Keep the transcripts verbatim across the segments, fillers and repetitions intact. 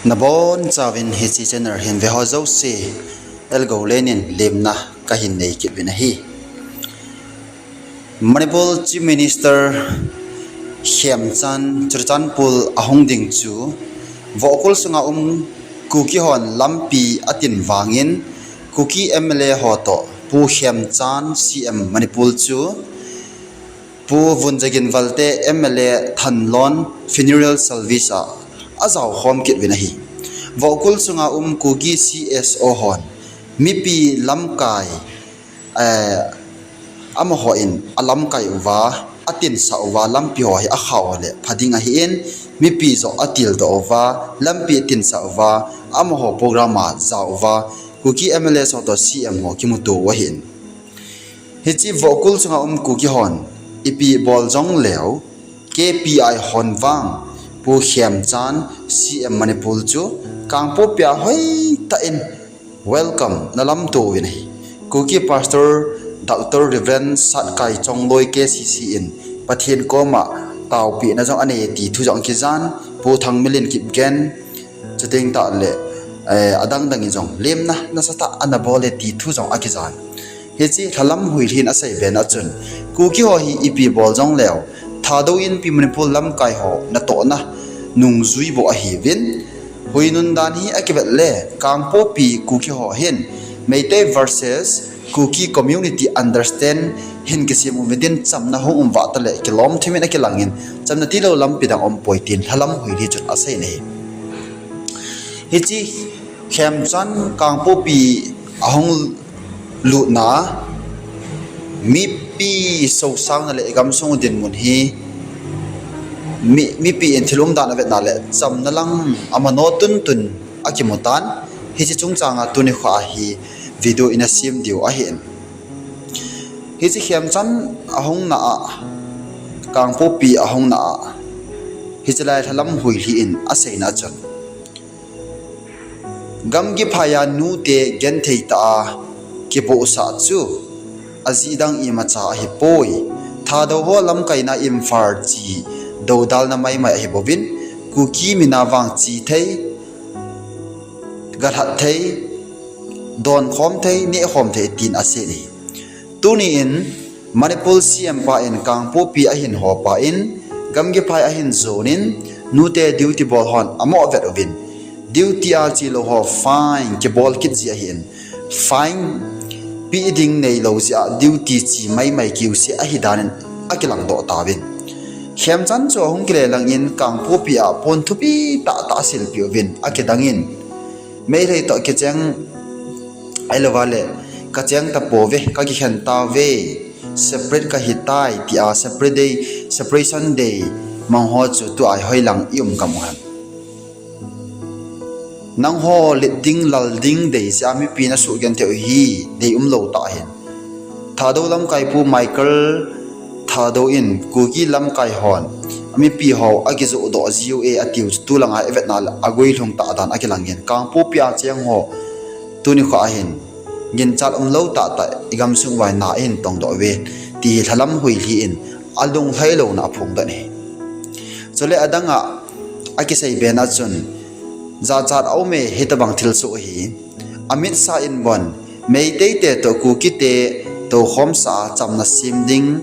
Nabon chauvin hiche channel hin veho jouse, Elgoulen in lemna kahin nei kit uvin ahi. Manipur Chief Minister Khemchand Churachandpur ahung ding chu, Vohkul sunga um Kuki hon lampi atin vangin, Kuki M L A ho toh Pu Khemchand C M Manipur chu Pu Vunjagin Valte M L A Thanlon funeral service a ajao khom kit uvin ahi. Vohkul sunga um Kuki C S O hon mipi lamkai, eh, amaho in alamkai uva, atinsa uva, lampi ho hi akhao le pha ding ahin, mipi joh atildoh uva, lampi atinsa uva, amaho program a jao uva, Kuki M L A ho toh C M ho kimuto u ahin. Hiche Vohkul sunga um Kuki hon ipi bol jongleu, K P I hon vang Pu Khemchand C M Manipur chu Kangpokpi a hoitah in welcome ana lamto uvin ahi. Kuki Pastor Doctor Reverend Satkai Chongloi K C C in Pathen koma taopehna jong anei e ti thu jong akijan, Pu Thangmilin Kipgen, chuteng tah le, eh, adang dang in jong lemna nasatah ana bol e ti thu jong akijan. Hiche lhalam huilhi in asei bena chun, Kuki ho hi ipi bol jongleu, Thadou Inpi Manipur lamkai ho natohna nungjui bou ahiuvin. Huinun dan hi akivet le, Kangpokpi Kuki ho hin Meitei versus Kuki community understand hin kisem uvin tin, chamna hung um vah tale kilom thim in akilangin, chamna tilou lampi dang umpoi tin lhalam huilhi chun asei in ahi. Hiche Khemchand Kangpokpi ahung lutna, mipi sousangna le igamsung dinmun hi mi, mipi in thil umdan avetna le chamna lang amano tuntun akimutan, hiche chungchanga tuni kho a hi video ina sem diu ahin. Hiche Khemchand ahung na a, Kangpokpi ahung na a, hiche lai lhalam huilhi in aseina chun, gamgi phaiya nute genthei tah a kibohsah chu ajeh dang imacha ahipoi. Thadou ho lamkaina Imphal che doudalna maimai ahibouvin, Kuki mina vang che thei, galhat thei, donkhom thei, nehkhom thei tin asei in ahi. Tuni in Manipur C M pa in Kangpokpi ahin hopa in, gamgi phai ahin jon in, nute duty bol hon amoh vet uvin, duty a chelou ho fine kibol kit ji ahin, fine pe ding neilou jeh a duty che maimai kiu se ahi dan in akilangdoh tauvin. Khemchand chu ahung kile lang in Kangpokpi a pon thupi tahtah asilpeh uvin akidang in, Meitei toh kicheng ahilouva le, kacheng tapouve, kakikhen tauve, separate kahitai tia, separate day, separation day mang ho chu tua hoilang i um gam u ham? Nangho let ding, lal ding dei jeh a mipi nasuh genthei u hi deium lou tah ahin. Thadou lamkai Pu Michael Thadou in Kuki lamkai hon mipi ho akijohdoh jiu e atiu chu tulanga ivetna le aguilhung tah dan akilangin, Kangpokpi a cheng ho tuni kho ahin ginchat umlou tahtah igamsung uva na ihin tongdoh uve, ti hi lhalam huilhi in alunglhai louna aphongdoh in ahi. Chule adang a akisei bena chun, jachat aume, hitobang thilsoh hi amit sa in bon, Meitei te toh Kuki te toukhomsa a chamna sem ding,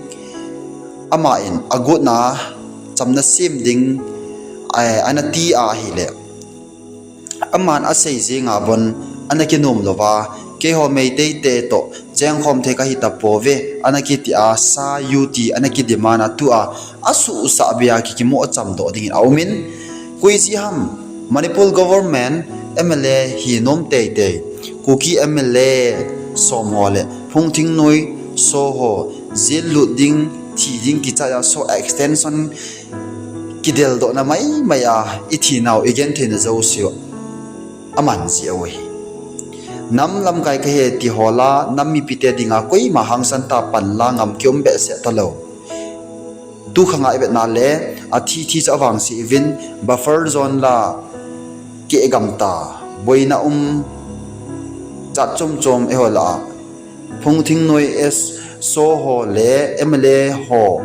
ama in agotna chamna sem ding, eh, ana ti ahile, aman asei jenga bon ana kinom louva, keiho Meitei te toh chengkhom thei kahi tapouve ana kiti a, sa u ti ana kidemand a, tua asuhsah beiya kikimo chamdoh dingin aumin, koi jeh ham, Manipur government M L A hi nom teitei, Kuki M L A som ho le Phungthingnoi S O ho jail lut ding, thi ding kichai a, S O extension kideldohna maimai a, ithinau igentheina jouse u aman jeh u ahi. Nam lamkai kahi ti ho la, nam mipite dinga koima hangsan tah panla ngam kium behseh talou. Tukhanga ivetna le, athi thi chu avangse uvin, buffer zone la kigam ta, boina um jat chom chom eiho lah a, Phungthingnoi S O ho le M L A ho,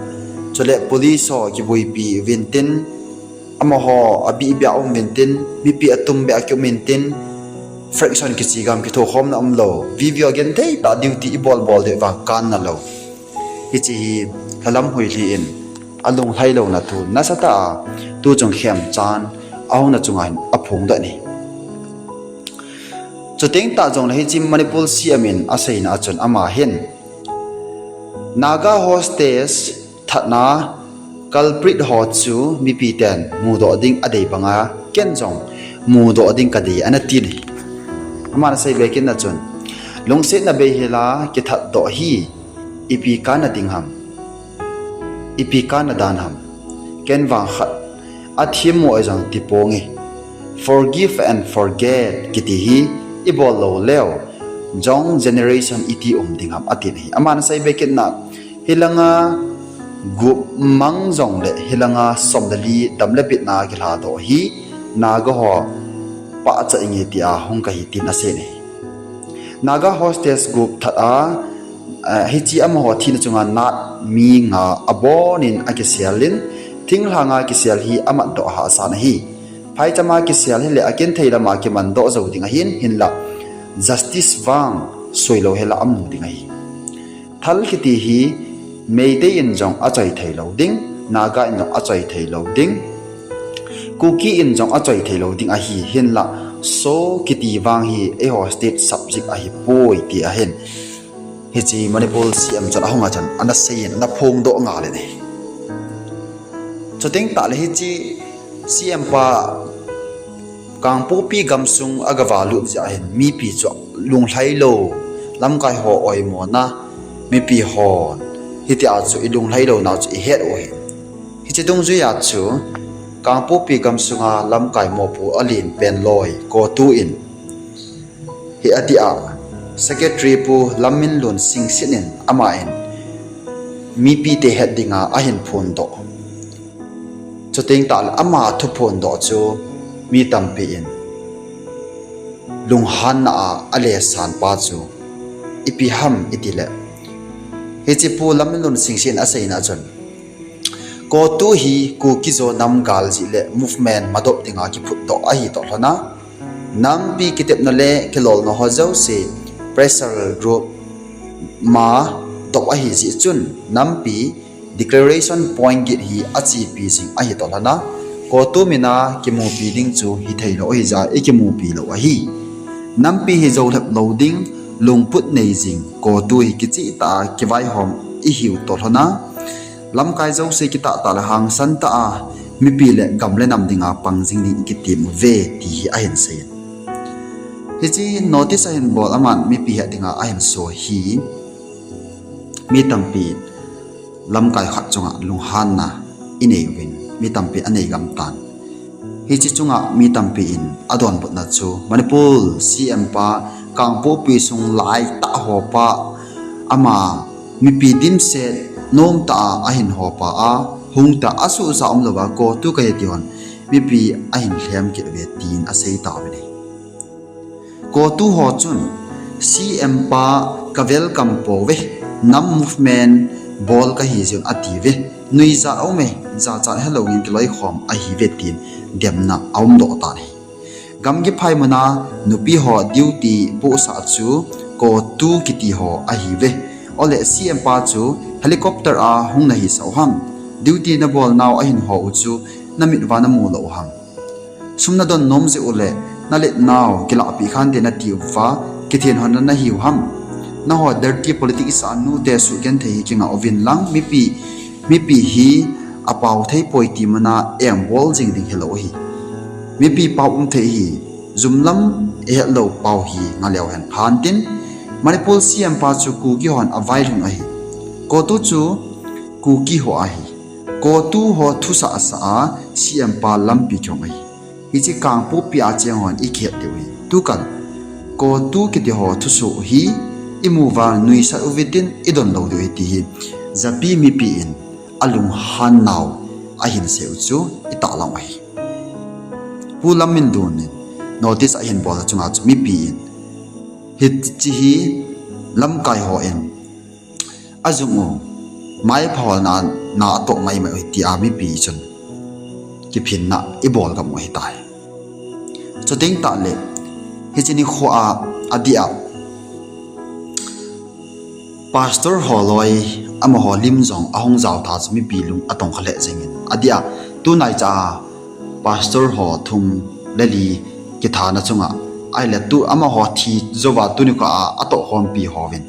chule police ho kiboipi uvin tin, Amaho abih bia um vintin, mipi atum bia ki um intin, fraction kichi gam kitho khomna umlou. Vivi a genthei tah duty ibol bol deuh vang kanna lou. Hiche hi lhalam huilhi in alunglhai louna thu nasatah a tuchung khemchan ahung na chunga hin aphongdoh in ahi. Chuteng tah jongle hiche Manipur C M in aseina a chun ama hin Naga hostage thatna culprit ho chu mipi ten mudoh ding adei banga ken jong mudoh ding kadei ana tin ahi. Aman asei be kitna chun, lungsetna bei hela kithatdoh hi ipi kanna ding ham, ipi kanna dan ham, ken vang khat athemmo jong tiponge. Forgive and forget kiti hi ibol lou leu jong generation iti um ding ham atin ahi. Aman asei be kitna, hilanga gup mang jongle hilanga som le li dam le bitna kilhadoh hi Naga ho pahcha inge tia hung kahi tin asei in ahi. Naga hostage gup that a, hiche amaho thina chunga nat mi nga abonin akisel in, thinglhanga kisel hi amatdoh hahsa in ahi. Phaichama kisel hile akinthei lama kimandoh jou ding ahin, hinla justice vang soilou hela amu ding ahi. Thal kiti hi Meitei in jong achoi theilou ding, Naga in jong achoi theilou ding, Kuki in jong achoi theilou ding ahi, hinla Sho kiti vang hi eiho state subject ahipoi ti ahin. Hiche Manipur C M chun ahung a chun ana seiyin ana phongdoh ngal in ahi. Chuteng tahle hiche C M pa Kangpokpi gamsung agavalut jeh hin mipi chu lunglhailou, lamkai ho oimona, mipi hon hitia chu ilunglhailouna chu ihet u ahi. Hiche dungjuia chu Kangpokpi gamsunga lamkai mopo alen pen loi CoTU in hi atia, Secretary Pu Lamminlun Singsit in ama in mipite het dinga ahin phondoh. Chuteng tahle ama thuphondoh chu mi tampi in lunghanna a alesanpa chu ipi ham itile, hiche Pu Lamminlun Singsit in aseina chun, CoTU hi Kuki-Zo namgal jeh le movement madop dinga kiphutdoh ahi toh lhona, nampi kitepna le kilolna ho jouse pressure group ma dop ahi jeh chun nampi declaration point get hi achepi jing ahi toh lhona, CoTU mina kimupi ding chu hitheilou ahijeh a ikimupi lou ahi. Nampi hi joulhep lou ding lungput nei jing CoTU hi kichehtah a kivaihom ihiu toh lhona, lamkai jouse kitahtah le hangsan tah a mipi le gam le nam dinga pang jing ding ikitem uve ti hi ahin seiyin. Hiche notice ahin bol aman mipi het dinga ahin so hi mi tampi lamkai khat chunga lunghanna inei uvin mi tampi anei gamtan. Hiche chunga mi tampi in adonbutna chu Manipur C M pa Kangpokpi sung laitah hopa ama mipi dimset nomtah a ahin hopa a, hungtah asuhsa umlouva CoTU kahi tihon mipi ahin lhem kit uve tin asei tauvin ahi. CoTU ho chun C M pa ka welcome pouve, nam movement bol kahi jeh un atiuve, nuijat aume, jachat helouvin kiloikhom ahiuve tin demna aumdoh tan ahi. Gamgi phai muna nupi ho duty bohsah chu CoTU kiti ho ahiuve. Ole C M pa chu helicopter a hung nahisah u ham? Duty nabolnau ahin ho u chu namit uva namu lou u ham? Sum nadon nom jeh u le naletnau kilahpeh khante nati uva kithenhon nahiu ham? Naho dirty politics a nute suhgenthei hi kingah uvin lang, mipi, mipi hi apao theipoi ti muna engbol jing ding hilou ahi. Mipi pao um thei ahi, jumlam ihetlou pao hi ngaleu hen phantin, Manipur C M pa chu Kuki hon availhun ahi. CoTU chu Kuki ho ahi. CoTU ho thusah sah a C M pa lampi kihong ahi. Hiche Kangpokpi a cheng hon ikihet diu ahi. Tukal CoTU kiti ho thusoh hi imu vang nuisat uvintin idon lou diu ahi ti hi japi mipi in alunghan nau ahin sei u chu itahlang u ahi. Pu Lamminlun in notice ahin bol chunga chu mipi in hiche hi lamkai hon ajum u, maipha holna na atoh maimai u ahi tia mipi chun kiphinna ibol gam u ahitai. Chuteng tahle, hiche nikho a, adeh a, Pastor ho loi, amaho lim jong ahung jao tha chu mipi lung atong kha lheh jengin. Adeh a, tunaicha a, Pastor ho thum le li kithana chunga, ahile tu amaho thi jouva tuni kho a, atohkhompi hovin,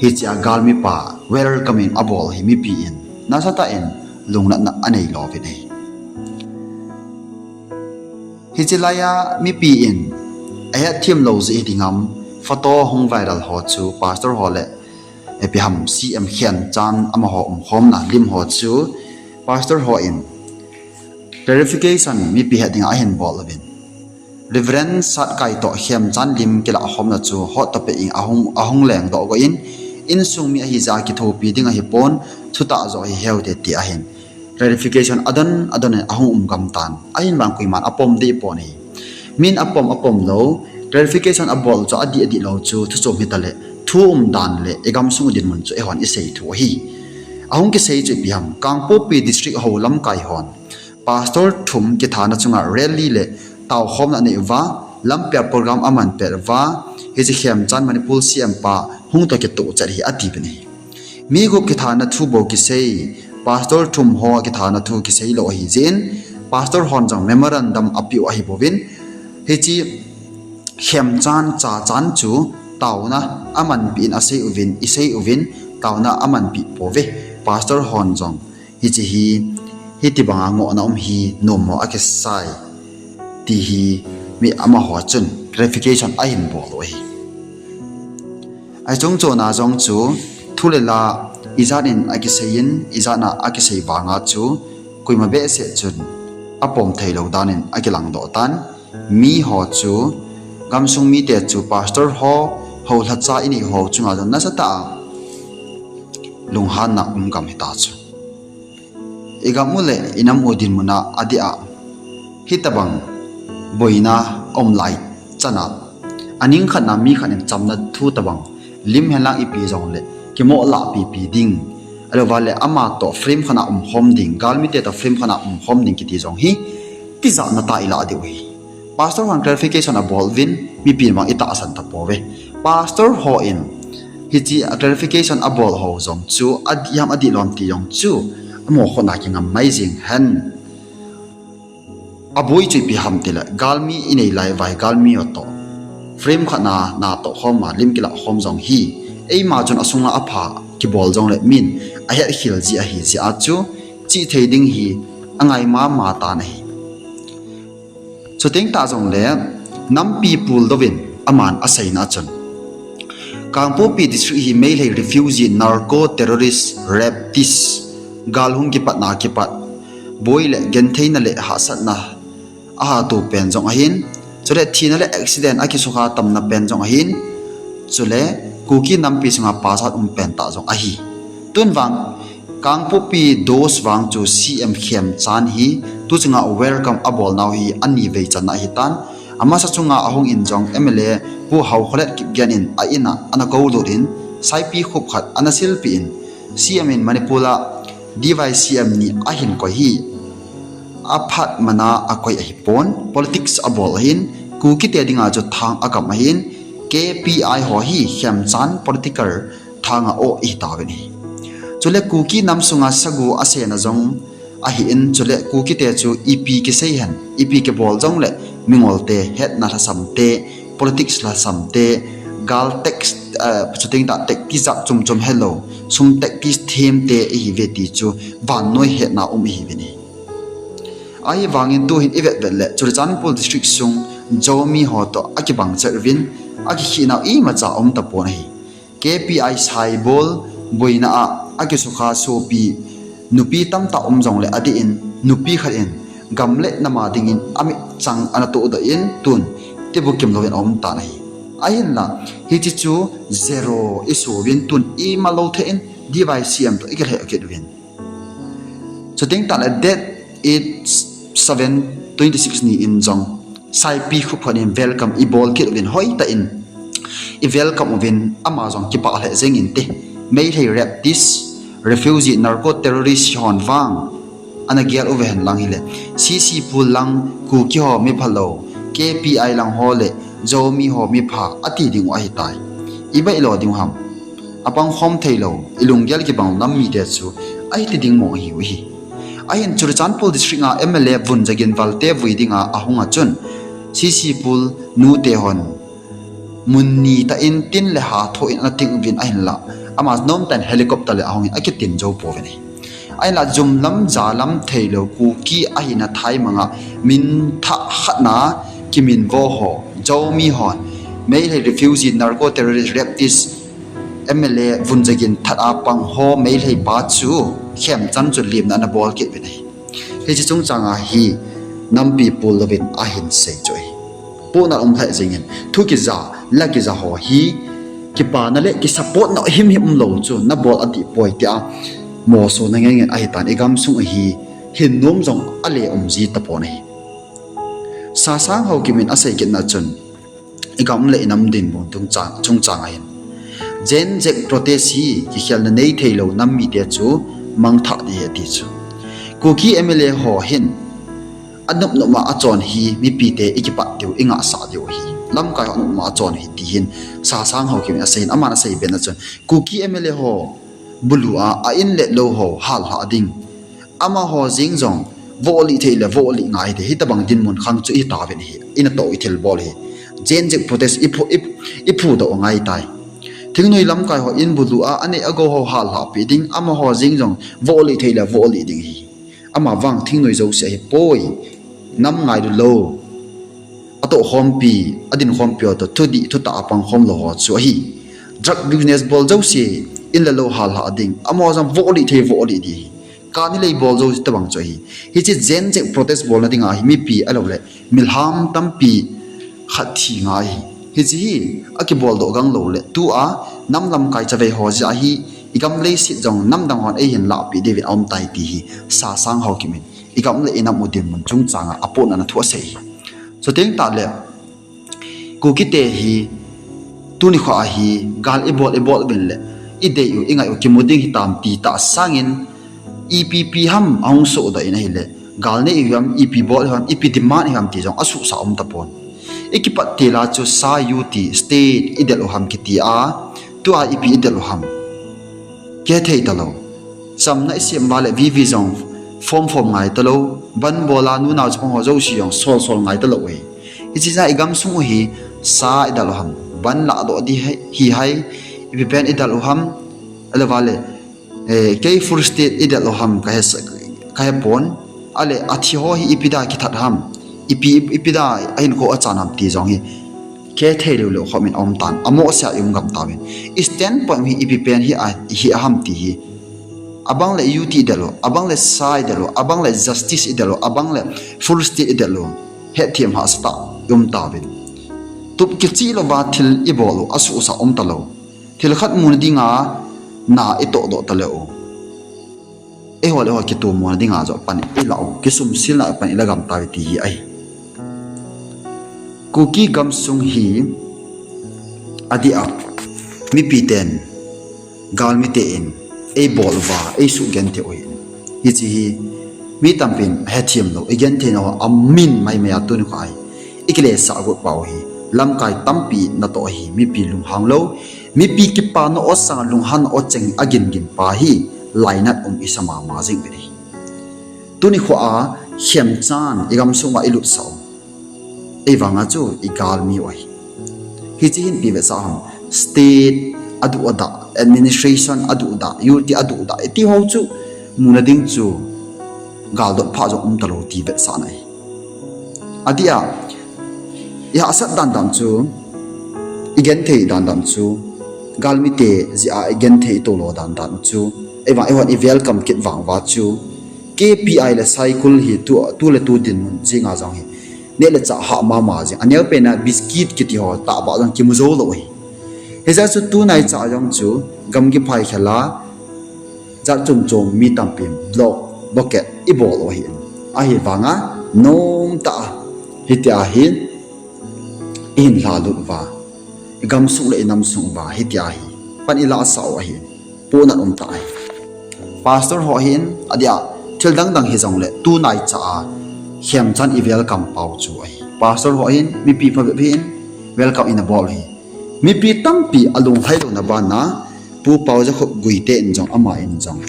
hiche a galmipa welcoming abol hi mipi in nasatah in lungnatna anei louvin ahi. Hiche laiya mipi in ahetthem lou jeh hi ding ham, photo hung viral ho chu Pastor ho le ipi ham C M Khemchand amaho umkhomna lim ho chu Pastor hon clarification mipi het dinga ahin bol uvin, Reverend Satkai toh Khemchand lim kilahkhomna chu hot toh peh in ahung, ahung lengdoh go in, insung mi ahijeh a kithopi ding ahipon, thutah joh hi heute ti ahin clarification adon adon in ahung um gam tan. Ahin vang koiman apom deh pon ahi. Min apom apom lou, clarification abol chu adih adih lou chu thuchom hitale, thu umdan le igamsung dinmun chu eihon isei thu ahi. Ahung kisei chu ipi ham, Kangpokpi District ho lamkai hon Pastor thum kithana chunga rally le taokhomna anei uva, lampia program aman pet uva, hiche Khemchand Manipur C M pa hung toh kitoh chet hi atiuvin ahi. Mi gup kithana thu bou kisei, Pastor thum ho kithana thu kisei lou ahi jeh in, Pastor hon jong memorandum apeh u ahibouvin, hiche Khemchand Chachan chu taona amanpi in asei uvin, isei uvin, taona amanpi pouve. Pastor hon jong hiche hi, hitibanga ngohna um hi nommo akisai, ti hi mi amaho chun clarification ahin bol u ahi. Ahi chungchona jong chu thu le la ijat in akisei in, ijat na akisei vanga chu koima behseh chun apom theilou dan in akilangdoh tan. Miho chu, gamsung mite chu Pastor ho, houlhacha inei ho chunga jong nasatah a lunghanna um gam hita chu. Igam u le inam u dinmuna adeh a hitobang boina aum lai chana, aning khatna mi khat in chamna thu tobang lim henlang ipi jongle kimoh lahpipi ding, ahilouva le ama toh frame khatna umkhom ding, galmite toh frame khatna umkhom ding kiti jong hi tijatna tah ilah diu ahi. Pastor hon clarification abol uvin, mipi in vang itahsan tapouve. Pastor hon hiche a clarification abol ho jong chu adih ham adihlou ham ti jong chu amaho khutna kingam mai jeng hen. Aboi chu ipi ham tile, galmi inei lai uva hi galmi ho toh frame khatna natoh khom a lim kilah khom jong hi, eima chun asunga apha kibol jongle min ahetkhel ji ahi jeh a chu chihthei ding hi angai mama tan ahi. Chuteng tah jongle nampi puldoh uvin aman aseina a chun, Kangpokpi District hi Meitei refugee, narco, terrorist, rapist, gal hung kipatna kipat, boi le gentheina le hahsatna ahahto pen jong ahin, chule thina le accident akisukha tamna pen jong ahin, chule Kuki nampi sunga pasal um pen tah jong ahi. Tun vang Kangpokpi Dos vang chu C M Khemchand hi tuchunga welcome abolnau hi anivei channa ahitan. Amasa chunga ahung in jong M L A Pu Haokholet Kipgen in a in a ana koulut in, saipi khup khat ana silpeh in, C M in Manipur a D Y C M ni ahin koi hi aphat mana akoi ahipon, politics abol ahin, Kukite dinga chu thang agam ahin, K P I ho hi Khemchand political thanga o ihitauvin ahi. Chule Kuki nam sunga sagu asena jong ahin, chule Kukite chu ipi kisei hen, ipi kibol jongle mingolte hetna lhasamte, politics lhasamte, gal tax, chuteng tah tax tijat chomchom helou, sum tax tithemte ihiuve ti chu vannoi hetna um ihiuvin ahi. Ahivangin tuhin ivetvet le Churachandpur District sung Zomi ho toh akibang chet uvin, akikhehnau imacha aum tapon ahi. K P I Saibol boina a akisukha sopi nupi tamtah um jongle adeh in nupi khat in gam le nam a dingin amitchang ana tohdoh in tun tibukim louvin aum tan ahi. Ahinla hiche chu zero isouvin tun ima lou thei in D Y C M toh ikilheh kit uvin. Chuteng tahle date eight seven twenty six ni in jong saipi khup khat in welcome ibol kit uvin, hoitah in iwelcome uvin, ama jong kipah lheh jeng inte. Meitei rapist, refugee, narco terrorist hon vang ana gel uve hen lang hile, C C Pool lang Kuki ho mipha lou, K P I lang ho le Zomi ho mipha ati ding u ahitai. Ibai lo ding ham. Apang khom thei lou, ilunggel kibang nam mite chu ahi ti ding mo hi u hi. Ahin Churachandpur District a M L A Vunjagin Valte vui dinga ahung a chun, C C Pool nute hon mun ni ta in tin le ha tho in ana ting uvin ahinla, ama nomtan helicopter le ahung in akitin jou pouvin ahi. Ahinla jum lam ja lam thei lou Kuki ahina thaimanga min thah khatna kimin vo ho, Zomi hon, Meitei refugee, narco terrorist, rapist, M L A Vunjagin that a pang ho Meitei pa chu khemchan chu limna ana bol kit uvin ahi. Hiche chungchang a hi nampi pul louvin ahin sei chu ahi. Puna um lheh jingin thu kija, la kija ho hi kipana le kisupport na himhim um lou chu na bol adih poi tia moso na ngen ngen ahitan i gamsung ahi hin nom jong ale um ji tapon ahi. Sasang Haokip in asei kitna chun, i gam le i nam dinmun chungchang, chungchang ahin Gen Z protest hi kikhelna nei thei lou nam mite chu mangthah ding ahi ati chu. Kuki M L A ho hin anop nop a achon hi mipite i kipat diu, i ngahsah diu ahi. Lamkai ho anop nop a achon hi ti hin Sasang Haokip in asei in, aman asei bena chun Kuki M L A ho bulu a, a in le lou ho hal lha ding. Amaho jeng jong, voh lih thei le voh lih ngai thei, hitabang dinmun khang chu i tauvin ahi, i natoh i thilbol hi. Gen Z protest i phu, i, i phudoh ngai tai. Thingnoi lamkai ho in bulu a, anei agou ho hal lhah peh ding, amaho jeng jong, voh lih thei le voh lih ding ahi. Ama vang thingnoi jouse ahi poi, nam ngailu lou. Atoh khompi, adin khompi ho toh, thudih, thutah a pang khom lou ho chu ahi. Drug business bol jouse, in le lou hal lha ding, amaho jong voh lih thei voh lih ding ahi. Kani lei bol jouse tabang chu ahi. Hiche Gen Z protest bolna dinga hi mipi alou le, milham tampi khat thi ngai ahi. Hiche hi, akibol doh gang lou le, tua, nam lamkai chavei ho jeh a hi, i gam leiset jong, nam dang hon eihin lahpeh diuvin aum tai ti hi, Sasang Haokip in, i gam le i nam u dinmun chungchang a, apohna ana thu asei ahi. Chuteng tah le, Kukite hi, tuni kho a hi, gal i bol, i bol uvin le, i dei u, i ngai u, kimu ding hitam ti tah sangin, ipi ipi ham ahung sohdoh in ahile, gal nei u ham, ipi bol u ham, ipi demand u ham ti jong asuhsah um tapon. I kipat til a chu sa U T state i del u ham kiti a, tua ipi i del u ham. Kihethei talou. Chamna i sem uva le V V jong form form ngai talou. Ban bol a nunao chapang ho jouse jong sol sol ngai talou ahi. Hiche jeh a i gamsung u hi sa i del u ham. Ban lahdoh ding hi hai. Ipi pen i del u ham. Ahilou vale, eh, kei full state i del u ham kahe sa, kahe pon. Ahile athi ho hi ipi dia kithat ham. Ipi, ipi dia ahinkho achan ham ti jong hi. Kihethei lou lou khom in aum tan. Amoh sia i um gam tauvin. I standpoint hi ipi pen hi a, hi a ham ti hi. Abang le U T i del u, abang le sa i del u, abang le justice i del u, abang le full state i del u. Hethem hahsa tah i um tauvin. Tup kichih louva thil i bol u, asuhsah um talou. Thil khat muna dinga na i tohdoh talou. Eiho le eiho kitomona dinga joh pan i la u, kisumsilna pan i la gam tauve ti hi ahi. Kuki gamsung hi adeh a, mipi ten, galmite in, eibol uva, eisugenthei u ahin. Hiche hi, mi tampin hethem lou, i genthei nau amin maimai a tuni kho a hi. I kilesah got pau hi, lamkai tampi natoh hi, mipi lunghang lou, mipi kipana o sang lunghan o cheng a gingin pa hi, lainat um i sa mama jing uvin ahi. Tuni kho a, khemchan, i gamsung uva i lutsah u. Eivang a chu, i galmi u ahi. Hiche hin ipi vetsah ham, state aduh adah, administration aduh adah, U T aduh adah, iti ho chu, muna ding chu, galdot pha jong um talou ti vetsahna ahi. Adeh a, i hahsat dandan chu, i genthei dandan chu, galmite jeh a i genthei tolo dandan chu, eivang eihon i welcome kit vang uva chu, K P I le Saikul hi tu, tu le tu dinmun jing a jong hi, neh le chah hah mama jing. Aneo pen a biscuit kiti ho tahbeh jong kimu jou lou ahi. Hijeh chun tunai chah jong chu, gamgi phai khel a, jat chom chom mi tampin block, blockade i bol u ahin. Ahivanga, nomtah a, hitia hin, i hin lhalut uva, i gamsung le i namsung uva, hitia hi, pan i lahsah u ahin, pohnat um tah ahi. Pastor ho ahin, adeh a, Thil dangdang hijongle tunaicha a khemchan i welcome pau chu ahi. Pastor ho hin mipi phabep hin welcome in abol hi. Mipi tampi alunglhai louna bana Pu Paojakhup Guite in jong, ama in jong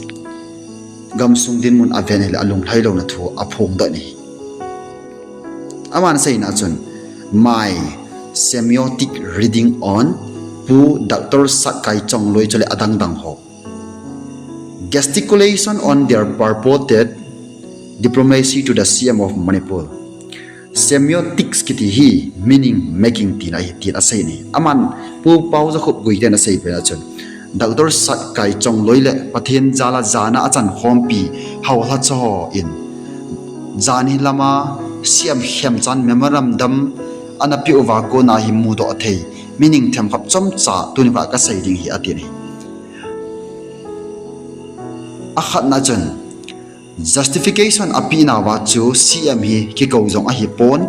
gamsung dinmun aven hile alunglhai louna thu aphongdoh in ahi. Aman aseina chun, my semiotic reading on Pu Doctor Satkai Chongloi chule adangdang ho gesticulation on their purported diplomacy to the C M of Manipur. Semiotics kiti hi meaning making tina ahi tin asei in ahi. Aman Pu Paojakhup Guite in asei pena chun, Doctor Satkai Chongloi le Pathen jala jana achan khompi haolhacha ho in janhi lama C M khemchan memorandum ana peh uva kona hi mudoh thei meaning themkhat chomcha tuni kha kasei ding ahi atin ahi. Akhatna chun, justification apeh nauva chu C M hi kikou jong ahipon,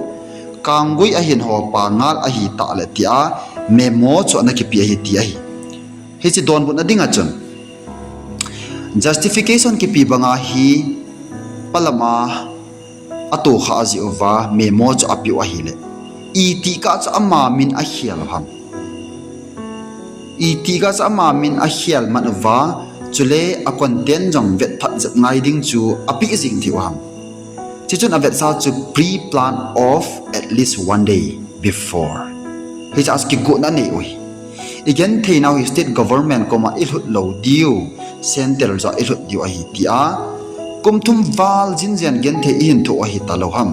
Kanggui ahin ho pangal ahitah le tia memo chu ana kipeh ahi ti ahi. Hiche donbutna dinga chun, justification kipeh banga hi palama atohkhah jeh uva memo chu apeh u ahile, itih kah chu ama min akhel u ham, itih kah chu ama min akhel man uva, chule a content jong vetphat jep ngai ding chu apeh jing thei u ham. Chuchun avetsah chu pre-plan of at least one day before. Hichea chu kigohna nei u ahi. Igentheinau hi state government koma ilhut lou diu, central joh a ilhut diu ahi tia kum thum val jinjen genthei ihin thoh u ahi talou ham.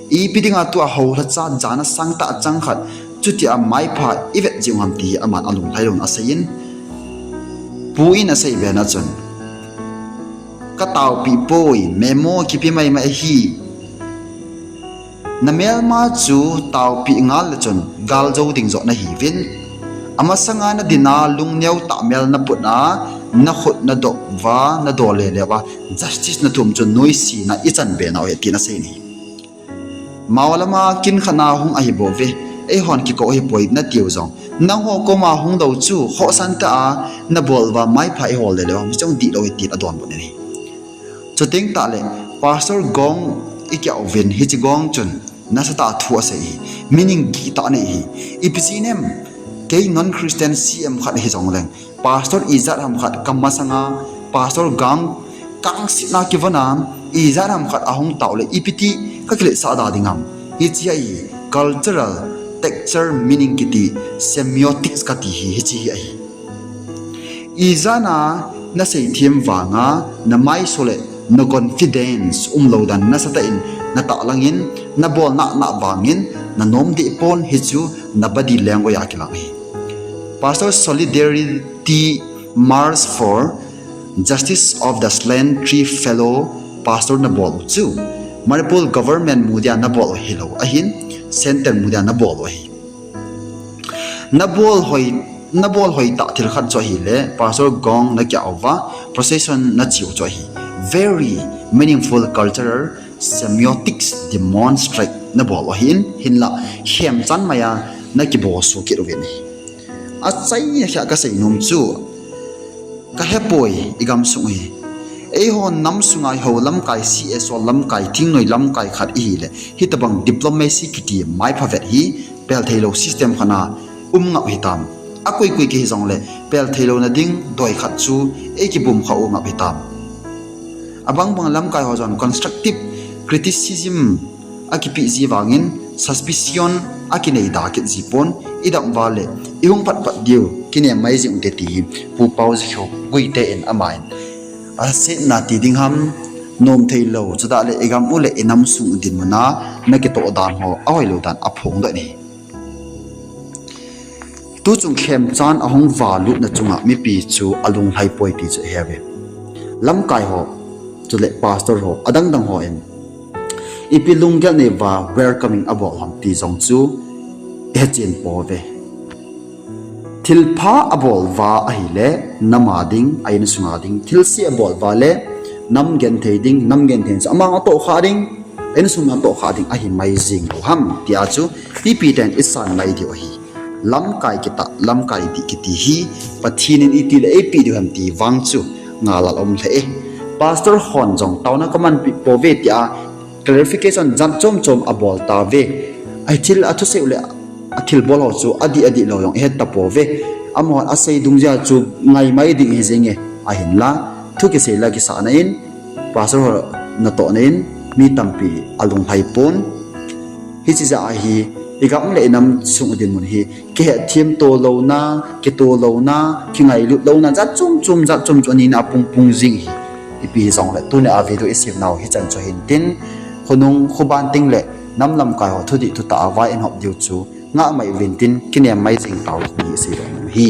Ipi dinga tua haolhacha jana sangtah chang khat chutia maipha ivet jing u ham ti hi aman alunglhai louna aseiyin, Pu in asei bena chun, kataopeh poi, memo kipe maimai ahi. Namelma chu taopeh ngal le chun galjou ding joh nahiuvin, amasanga nadina lungneo tah mel naputna, nakhut nadoh uva, nadol lele uva justice nathum chu noisena ichan be nau ahi tin asei in ahi. Mao lama kin khatna hung ahibouve, eihon kikou ahipoi natiu jong, nangho koma hung lou chu khohsantah a nabol uva maipha ihol lele uva, hiche jong dihlou ahi tin adonbut in ahi. Chuteng tahle, Pastor Gong ikiah uvin, hiche Gong chun nasatah a thu asei ahi, meaning gihtah anei ahi. Ipi jeh inem, kei non-Christian C M khat hijongleng, pastor ijat ham khat kamasanga Pastor Gong kangsetna kivona, ijat ham khat ahung taule ipiti kakiletsah da ding ham. Hiche ahi cultural texture meaning kiti, semiotics kati hi hiche hi ahi. Ijat a naseithem vanga namaiso le na confidence umlou dan nasatah in natahlang in, nabol nahna vangin nanom deh pon, hichu na body language a kilang ahi. Pastor Solidarity March for Justice of the Slain Three Fellow Pastor nabol u chu Manipur government mu dia nabol u hilou ahin, centre mu dia nabol u ahi. Nabol hoi, nabol hoitah thil khat chu ahile Pastor Gong nakiah uva procession nache u chu ahi. Very meaningful cultural semiotics demonstrate nabol u ahin, hinla khemchan maiya nakibol soh kit uvin ahi. Achaina khah kasei nom chu, kahepoi igamsung hi, eihon nam sunga ihou lamkai, C S O lamkai, thingnoi lamkai khat ihile hitobang diplomacy kiti maipha vet hi peltheilou system khat a um ngap hitam. Akoikoi kihi jongle peltheilouna ding doi khat chu eikibum khah u ngap hitam. Abangbang lamkai ho jong constructive criticism akipeh ji vangin suspicion akinei da kit ji pon, idam uva le ihung phatphat diu kinem mai jing ute ti hi Pu Paojakhup Guite in aman asetna ti ding ham, nomtheilou, chutah le igam u le inam sung dinmun a nakitoh dan ho ahoilou dan aphongdoh in ahi. Tuchung khemchan ahung valutna chunga mipi chu alunglhai poi ti chu iheuve. Lamkai ho, chule pastor ho, adangdang hon ipi lunggel neiva welcoming abol ham ti jong chu ihechen pouve. Thilpha abol uva ahile nam a ding, a insunga ding, thilse abol uva le nam genthei ding, nam genthei chu amang atohkhah ding, a insung atohkhah ding ahi mai jing lou ham tia chu mipi ten isan mai diu ahi. Lamkai kitah, lamkai dih kiti hi Pathen in itile eipeh diu ham ti vang chu ngalal um lheh e. Pastor hon jong taona kamanpi pouve tia clarification jat chom chom abol tauve. Ahi thil athusei u le athilbol ho chu adih adih lou jong ihet tapouve. Amahon asei dungjuia chu ngaimai ding hijenge, ahinla thu kisei la kisahna in, pastor ho natohna in mi tampi alunglhai pon. Hiche jeh a hi igam le inam sung dinmun hi kihetthem to louna, kito louna, kingailut louna jat chom chom, jat chom chom anina apung pung jing hi ipi hijongle tunia video isemnau hichan chu hintin, khonung khoban tengle nam lamkai ho thudih thutah a vai inhop diu chu ngah mai uvin tin kinem mai jing tau hi iseidoh nom hi.